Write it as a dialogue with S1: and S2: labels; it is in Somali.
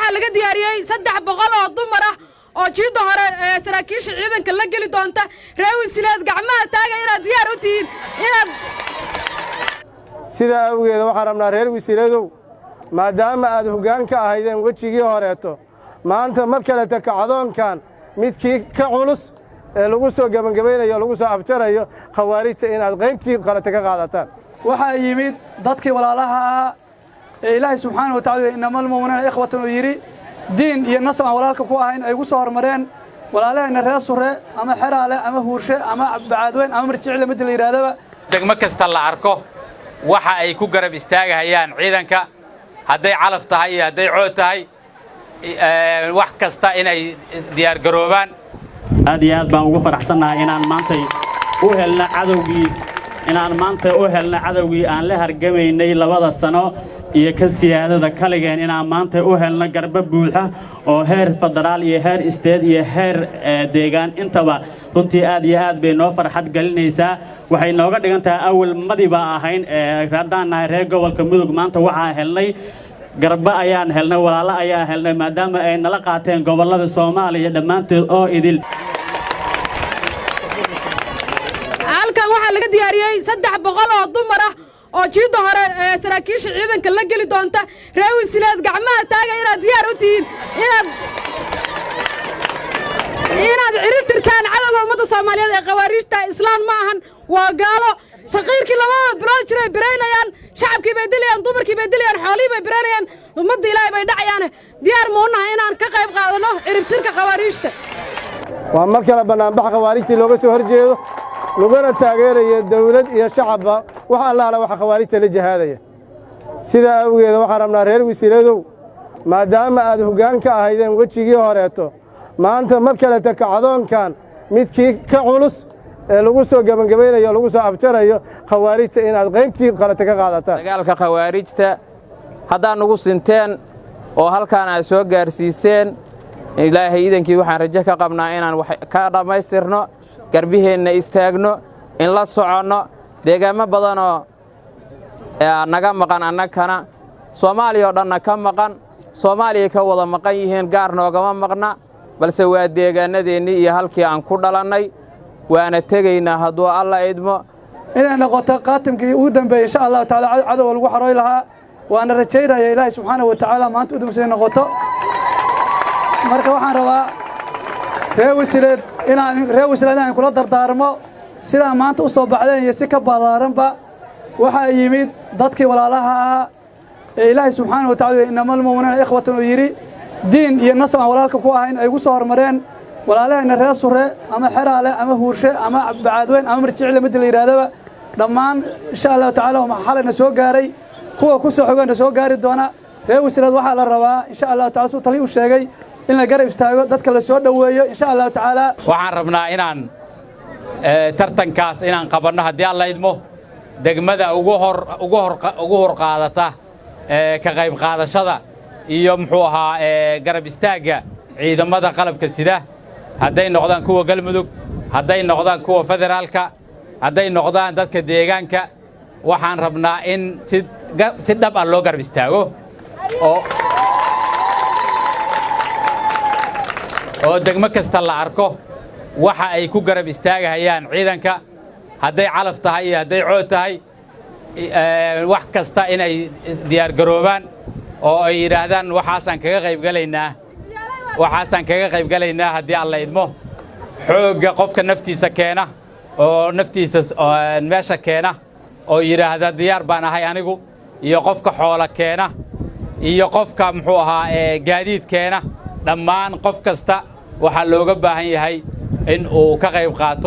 S1: Waxaa laga diyaariyey 300 oo dumar ah oo jiidda hore saraakiisha ciidanka la geli doonta. Reer Wisileed, gacmaha taaga inaad diyaar u tihiin inaad
S2: Sidaa awgeeda waxaan rabnaa, reer Wisiiladow, maadaama aad hoggaan ka ahaydeen wejigii horeeto, maanta mar kaleta kacdoonkan midkii ka culus ee lagu soo gebangebaynayo o lagu soo afjarayo khawaarijta inaad qaybtii kalete ka qaadataan.
S3: Waxaa yimid dadkii walaalaha ahaa ee Ilaahay subxaana wa tacala "إنما المؤمنون إخوة" uu yidhi, diin iyo nasab aan walaalka ku ahayn ay ugu soo hormareen walaalaheenna reer Sure ama Xeraale ama Huurshe ama Bacaadweyn ama Marjicle, midda la yidhahdaba.
S4: Degmo kasta la arko waxa ay ku garab istaagahayaan ciidanka, hadday calaf tahay iyo hadday cood tahay, wax kasta inay diyaargaroobaan.
S5: Aad iyo aad baan ugu faraxsannahay inaan maantay u helna cadowgii, inaan maanta u helna cadowgii aan la hargamaynay 2da sano iyo ka siyaadada kaligeen, inaan maanta u helno garbo buuxa oo heer federaal iyo heer state iyo heer deegaan intaba. Runtii aad iyo aad bay noo farxad gelinaysaa. Waxay nooga dhigan tahay awal madi baa ahayn haddaan nahay reer gobolka Mudug. Maanta waxaa helnay garba ayaan helnay, walaalo ayaan helnay, maadaama ay nala qaateen gobollada Soomaaliya dhammaanteed oo idil.
S1: Halkan waxaa laga diyaariyey 300 oo dumar ah oo jiidda hore saraakiisha ciidanka la geli doonta. Reer Wisileed, gacmaha taaga inaad diyaar u tihiin inaad cirib tirtaan cadowga ummadda Soomaaliyeed ee khawaariijta. Islaan ma ahan, waa gaalo. Saqiirkii 2da bilood jiray biraynayaan, shacabkii bay dilayaan, dumarkii bay dilayaan, xoolihii bay biraynayaan, ummadda Ilaahay bay dhacayaane. Diyaar ma u nahay inaan ka qayb qaadanno ciribtirka khawaariijta?
S2: Waa mar kale bannaanbax khawaarijtii looga soo hor jeedo, laguna taageerayo dawlad iyo shacabba wax allaala waxa khawaarijta la jihaadaya. Sidaa awgeeda waxaan rabnaa, reer Wisiiladow, maadaama aad hoggaan ka ahaydeen wejigii horeeto, maanta mar kaleta kacdoonkan midkii ka culus ee lagu soo gebangebaynayo o lagu soo afjarayo khawaarijta inaad qaybtii kalete ka qaadataan.
S6: Dagaalka khawaarijta haddaad nugu sinteen oo halkaan aad soo gaarsiiseen, Ilaahay iidankii waxaan rajo ka qabnaa inaan wax ka dhammaystirno, garbiheenna istaagno, in la soconno deegaammo badanoo naga maqan, annagkana Soomaaliya oo dhanna ka maqan. Soomaaliya ka wada maqan yihiin, gaar noogama maqna, balse waa deegaannadeennii iyo halkii aan ku dhalannay. Waana tegaynaa hadduu Alla idmo.
S3: Inay noqoto qaatimkii ugu dambeeyey, insha Allahu tacala, cadowga lagu xarooy lahaa. Waana rajaynaya Ilaahay subxaanahu wa tacaala maanta u dambeysay noqoto. Marka waxaan rabaa reer Wisileed inaan kula dardaarmo sidaa maanta u soo baxdeen iyo si ka ballaaranba. Waxaa yimid dadkii walaalaha ahaa ee Ilaahay subxaanahu wa tacala "إنما المؤمنون إخوة" uu yidhi, diin iyo nasab aan walaalka ku ahayn ay ugu soo hormareen walaalaheenna reer Sure ama Xeraale ama Huurshe ama Bacaadweyn ama Marjicle, midda la yidhahdaba, dhammaan insha Allahu tacala xalayna soo gaaray, kuwa ku soo xogayna soo gaari doona. Reer Wisileed waxaa la rabaa, insha Allahu tacala, suu tali u sheegay, in la garab istaago dadka, la soo dhoweeyo, insha Allahu tacaala.
S4: Waxaan rabnaa inaan tartankaas inaan qabanno haddii Alla idmo. Degmada ugu hor ugu hor ugu hor qaadata ka qayb qaadashada iyo muxuu ahaa garab istaagga ciidamada qalabka sida, hadday noqdaan kuwa Galmudug, hadday noqdaan kuwa federaalka, hadday noqdaan dadka deegaanka, waxaan rabnaa in si dhab ah loo garab istaago oo degmo kasta la arko waxa ay ku garab istaagahayaan ciidanka, hadday calaf tahay iyo hadday cood tahay, wax kasta inay diyaargaroobaan oo ay yidhaahdaan waxaasaan kaga qaybgalaynaa, waxaasaan kaga qaybgalaynaa haddii Alla idmo. Xoogga qofka naftiisa keena oo naftiisa meesha keena oo yidhaahda "Diyaar baan ahay anigu", iyo qofka xoola keena iyo qofka muxuu ahaa gaadiid keena, dhammaan qof kasta waxaa looga baahan yahay in uu ka qayb qaato.